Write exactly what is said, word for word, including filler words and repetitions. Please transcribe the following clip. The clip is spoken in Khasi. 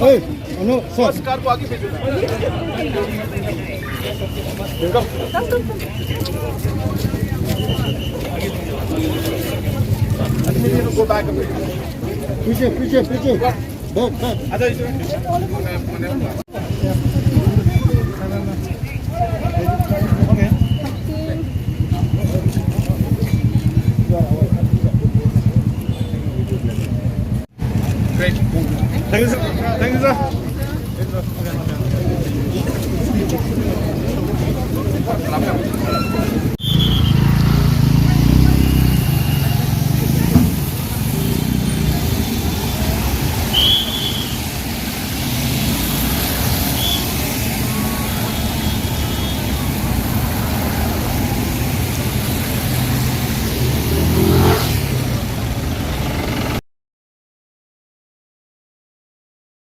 Hey, no, sir. Car को आगे भेजो। Go back a bit. पीछे, पीछे, पीछे। Back, back. Great. Thank you, sir. Thank you, sir.